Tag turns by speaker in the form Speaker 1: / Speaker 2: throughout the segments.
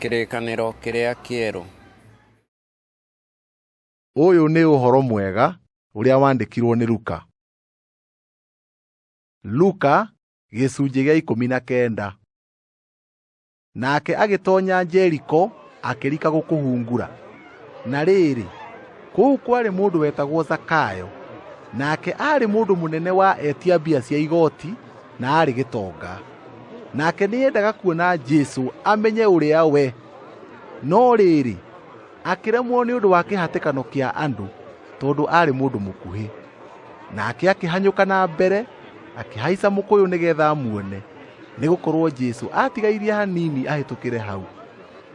Speaker 1: Kĩrĩkanĩro kĩrĩa kĩerũ.
Speaker 2: Ũyũ nĩ ũhoro mwega ũrĩa wandĩkirwo nĩ Luka. Luka gĩcunjĩ gĩa 19. Nake agĩtonya Jeriko akĩrika gũkũhungura. Na rĩrĩ, kũu kwarĩ mũndũ wetagwo Zakayo, nake aarĩ mũndũ mũnene wa etia mbia cia igoti na aarĩ gĩtonga. Nake nĩendaga kuona Jesũ amenye ũrĩa we, no rĩrĩ, akĩremwo nĩ ũndũ wa kĩhatĩkano kĩa andũ tondũ aarĩ mũndũ mũkuhĩ. Nake akĩhanyũka na mbere akĩhaica mũkũyũ nĩgeetha amuone, nĩgũkorwo Jesũ aatigairie hanini ahĩtũkĩre hau.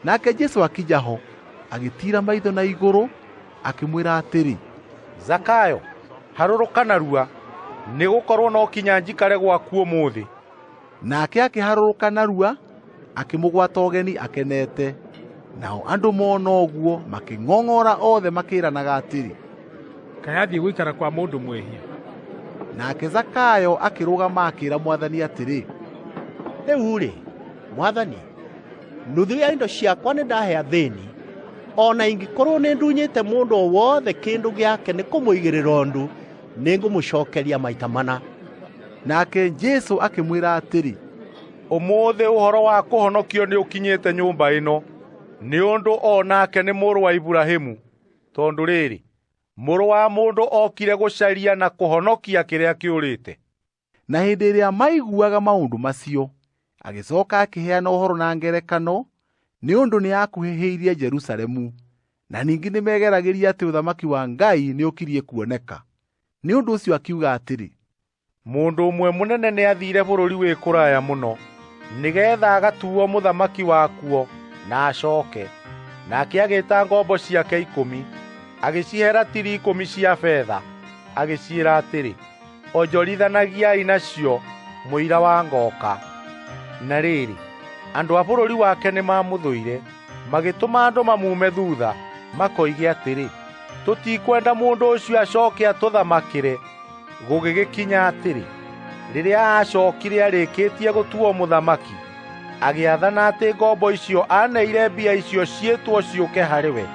Speaker 2: Nake Jesũ akinya ho, agĩtiira maitho na igũrũ, akĩmwĩra atĩrĩ,
Speaker 3: Zakayo, harũrũka narua, nĩgũkorwo no kinya njikare gwaku ũmũthĩ.
Speaker 2: Nake akĩharũrũka narua, akĩmũgwata ũgeni akenete. Nao andũ mona ũguo makĩng'ong'ora othe makĩĩranaga atĩrĩ,
Speaker 4: Kaĩ athiĩ gũikara kwa mũndũ mwĩhia?
Speaker 2: Nake Zakayo akĩrũgama akĩĩra Mwathani atĩrĩ,
Speaker 5: Rĩu-rĩ, Mwathani, nuthu ya indo ciakwa nĩndahe athĩni, o na ingĩkorwo nĩndunyĩte mũndũ o wothe kĩndũ gĩake nĩ kũmũigĩrĩra ũndũ, nĩngũmũcokeria maita mana.
Speaker 2: Nake Jesũ akĩmwĩra atĩrĩ,
Speaker 3: Ũmũthĩ ũhoro wa kũhonokio nĩũkinyĩte nyũmba ĩno, nĩ ũndũ o nake nĩ mũrũ wa Iburahĩmu, tondũ rĩrĩ, Mũrũ wa Mũndũ okire gũcaria na kũhonokia kĩrĩa kĩũrĩte.
Speaker 2: Na hĩndĩ ĩrĩa maiguaga maũndũ macio, agĩcoka akĩheana ũhoro na ngerekano, nĩ ũndũ nĩakuhĩhĩirie Jerusalemu, na ningĩ nĩmegeragĩria atĩ ũthamaki wa Ngai nĩũkirie kuoneka. Nĩ ũndũ ũcio akiuga atĩrĩ,
Speaker 3: Mũndũ ũmwe mũnene nĩathiire bũrũri wĩ kũraya mũno, nĩgeetha agatuo mũthamaki wakuo na acooke. Nake agĩĩta ngombo ciake 10, agĩcihe ratiri 10 cia betha, agĩciĩra atĩrĩ, onjorithanagiai nacio mũira wa ngooka. Na rĩrĩ, andũ a bũrũri wake nĩmamũthũire, magĩtũma andũ mamume thuutha, makoige atĩrĩ, 'Tũtikwenda mũndũ ũcio acooke atũthamakĩre.' Gũgĩgĩkinya atĩrĩ, rĩrĩa aacokire arĩkĩtie gũtuo mũthamaki, agĩathana atĩ ngombo icio aneire mbia icio ciĩtwo ciũke harĩ we,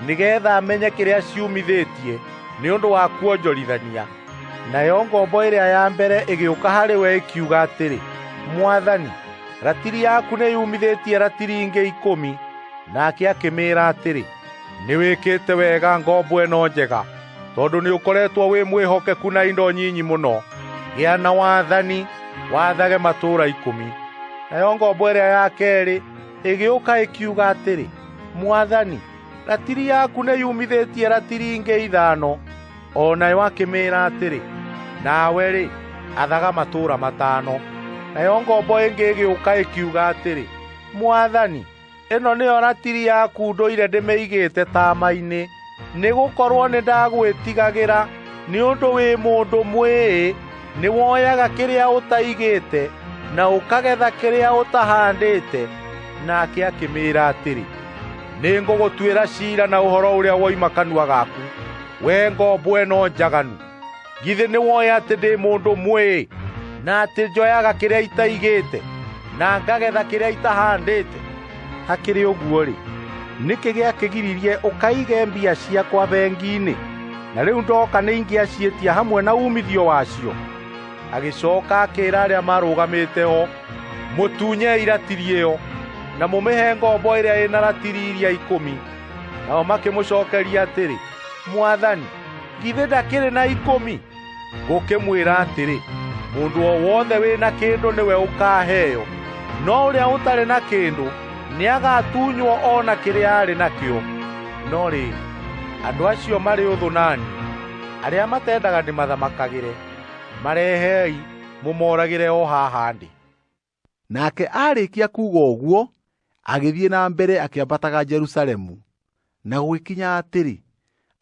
Speaker 3: nĩgeetha amenye kĩrĩa ciumithĩtie nĩ ũndũ wa kuonjorithania. Nayo ngombo ĩrĩa ya mbere ĩgĩũka harĩ we ĩkiuga atĩrĩ, 'Mwathani, ratiri yaku nĩyumithĩtie ratiri ingĩ 10. Nake akĩmĩĩra atĩrĩ, 'Nĩwĩkĩte wega, ngombo ĩno njega, tondũ nĩũkoretwo wĩ mwĩhokeku na indo nyinyi mũno. Gĩa na wathani, wathage matũũra 10. Nayo ngombo ĩrĩa ya keerĩ ĩgĩũka ĩkiuga atĩrĩ, 'Mwathani, ratiri yaku nĩyumithĩtie ratiri ingĩ 5. O nayo akĩmĩĩra atĩrĩ, 'Nawe-rĩ, athaga matũũra 5. Nayo ngombo ĩngĩ ĩgĩũka ĩkiuga atĩrĩ, 'Mwathani, ĩno nĩyo ratiri yaku ndũire ndĩmĩigĩte taama-inĩ, nĩgũkorwo nĩndagwĩtigagĩra, nĩ ũndũ wĩ mũndũ mwĩĩ, nĩwoyaga kĩrĩa ũtaigĩte na ũkagetha kĩrĩa ũtahandĩte.' Nake akĩmĩĩra atĩrĩ, 'Nĩngũgũtuĩra ciira na ũhoro ũrĩa woima kanua gaku, wee ngombo ĩno njaganu. Githĩ nĩwoĩ atĩ ndĩ mũndũ mwĩĩ, na atĩ njoyaga kĩrĩa itaigĩte, na ngagetha kĩrĩa itahandĩte? Hakĩrĩ ũguo-rĩ, nĩkĩ gĩakĩgiririe ũkaige mbia ciakwa bengi-inĩ? Na rĩu ndoka nĩingĩaciĩtia hamwe na uumithio wacio.' Agĩcoka akĩĩra arĩa maarũgamĩte ho, 'Mũtunyei ratiri ĩyo, na mũmĩhe ngombo ĩrĩa ĩna ratiri iria 10. Nao makĩmũcookeria atĩrĩ, 'Mwathani, githĩ ndakĩrĩ na 10? Ngũkĩmwĩra atĩrĩ, mũndũ o wothe wĩ na kĩndũ nĩwe ũkaaheo, no ũrĩa ũtarĩ na kĩndũ nĩagatunywo o na kĩrĩa arĩ nakĩo. No rĩrĩ, andũ acio marĩ ũthũ na niĩ, arĩa matendaga ndĩmathamakagĩre, marehei mũmoragĩre o haha ndĩ.
Speaker 2: Nake aarĩkia kuuga ũguo, agĩthiĩ na mbere akĩambataga Jerusalemu. Na gũgĩkinya atĩrĩ,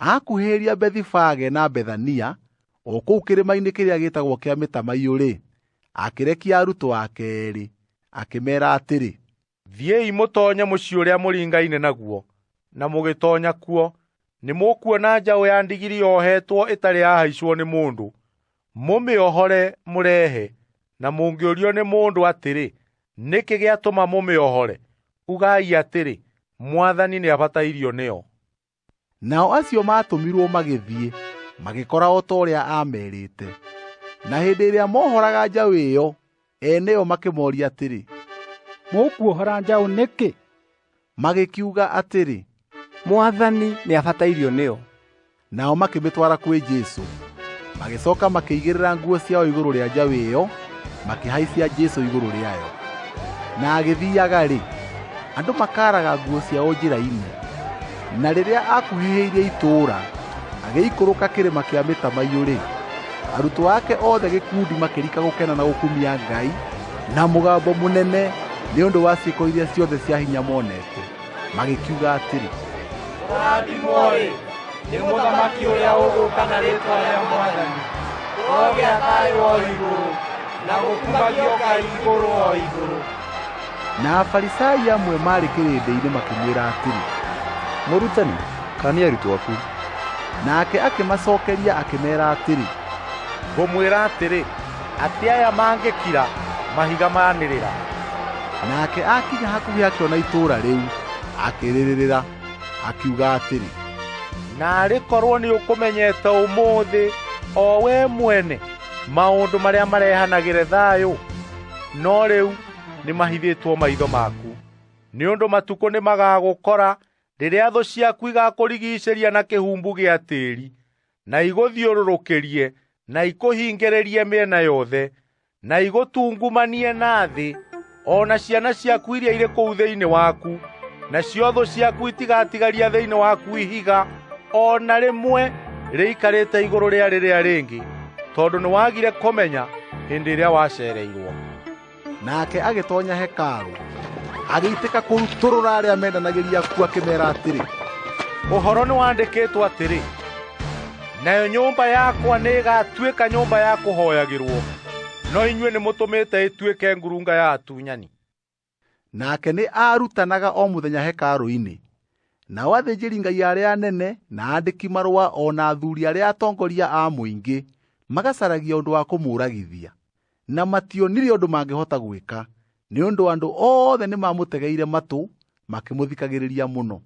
Speaker 2: aakuhĩrĩria Bethifage na Bethania, o kũu kĩrĩma-inĩ kĩrĩa gĩĩtagwo kĩa Mĩtamaiyũ-rĩ, akĩrekia arutwo ake eerĩ, akĩmeera atĩrĩ,
Speaker 3: Thiĩi mũtoonye mũciĩ ũrĩa mũringaine naguo, na mũgĩtoonya kuo, nĩmũkuona njaũ ya ndigiri yohetwo ĩtarĩ yahaicwo nĩ mũndũ. Mũmĩohore mũrehe, na mũngĩũrio nĩ mũndũ atĩrĩ, 'Nĩkĩ gĩatũma mũmĩohore?' Ugai atĩrĩ, 'Mwathani nĩabatairio nĩyo.'
Speaker 2: Nao acio maatũmirwo magĩthiĩ, magĩkora o ta ũrĩa aamerĩte. Na hĩndĩ ĩrĩa moohoraga njaũ ĩyo, ene yo makĩmooria atĩrĩ,
Speaker 6: "Mũkuohora njaũ nĩkĩ?"
Speaker 2: Magĩkiuga atĩrĩ,
Speaker 7: "Mwathani nĩabatairio nĩyo."
Speaker 2: Nao makĩmĩtwara kwĩ Jesũ. Magĩcoka makĩigĩrĩra nguo ciao igũrũ rĩa njaũ ĩyo, makĩhaicia Jesũ igũrũ rĩayo. Na agĩthiiaga-rĩ, andũ makaaraga nguo ciao njĩra-inĩ. Na rĩrĩa aakuhĩhĩirie itũũra, agĩikũrũka kĩrĩma kĩa mĩtamaiyũ-rĩ, arutwo ake othe gĩkundi makĩrika gũkena na gũkumia Ngai na mũgambo mũnene nĩ ũndũ wa ciĩko iria ciothe cia hinya monete, magĩkiuga atĩrĩ,
Speaker 8: Kũrathimwo-rĩ, nĩ mũthamaki ũrĩa ũgũũka na rĩĩtwa rĩa Mwathani! Kũrogĩa thayũ o igũrũ, na gũkumagio Ngai igũrũ o igũrũ!
Speaker 2: Na Afarisai amwe maarĩ kĩrĩndĩ-inĩ makĩmwĩra atĩrĩ,
Speaker 9: Mũrutani, kaania arutwo aku.
Speaker 2: Nake akĩmacokeria akĩmeera atĩrĩ,
Speaker 3: Ngũmwĩra atĩrĩ, atĩ aya mangĩkira, mahiga maanĩrĩra.
Speaker 2: Nake aakinya hakuhĩ akĩona itũũra rĩu, akĩrĩrĩrĩra, akiuga atĩrĩ,
Speaker 3: Naarĩ korwo nĩũkũmenyete ũmũthĩ, o wee mwene, maũndũ marĩa marehanagĩre thayũ! No rĩu nĩmahithĩtwo maitho maku. Nĩ ũndũ matukũ nĩmagagũkora rĩrĩa thũ ciaku igakũrigiicĩria na kĩhumbu gĩa tĩĩri, na igũthiũrũrũkĩrie na ikũhingĩrĩrie mĩena yothe, na igũtungumanie na thĩ, o na ciana ciaku iria irĩ kũu thĩinĩ waku, nacio thũ ciaku itigatigaria thĩinĩ waku ihiga o na rĩmwe rĩikarĩte igũrũ rĩa rĩrĩa rĩngĩ, tondũ nĩwagire kũmenya hĩndĩ ĩrĩa waceereirwo.
Speaker 2: Nake agĩtonya hekarũ, agĩitĩka kũrutũrũra arĩa mendanagĩria kuo, akĩmeera atĩrĩ,
Speaker 3: Ũhoro nĩwandĩkĩtwo atĩrĩ, nayo nyũmba yakwa nĩĩgatuĩka nyũmba ya kũhooyagĩrwo, no inyuĩ nĩmũtũmĩte ĩtuĩke ngurunga ya atunyani.
Speaker 2: Nake nĩ aarutanaga o mũthenya hekarũ-inĩ. Nao athĩnjĩri-Ngai arĩa anene na aandĩki-marũa o na athuuri arĩa atongoria a mũingĩ magacaragia ũndũ wa kũmũũragithia. Na mationire ũndũ mangĩhota gwĩka, nĩ ũndũ andũ othe nĩmamũtegeire matũ makĩmũthikagĩrĩria mũno.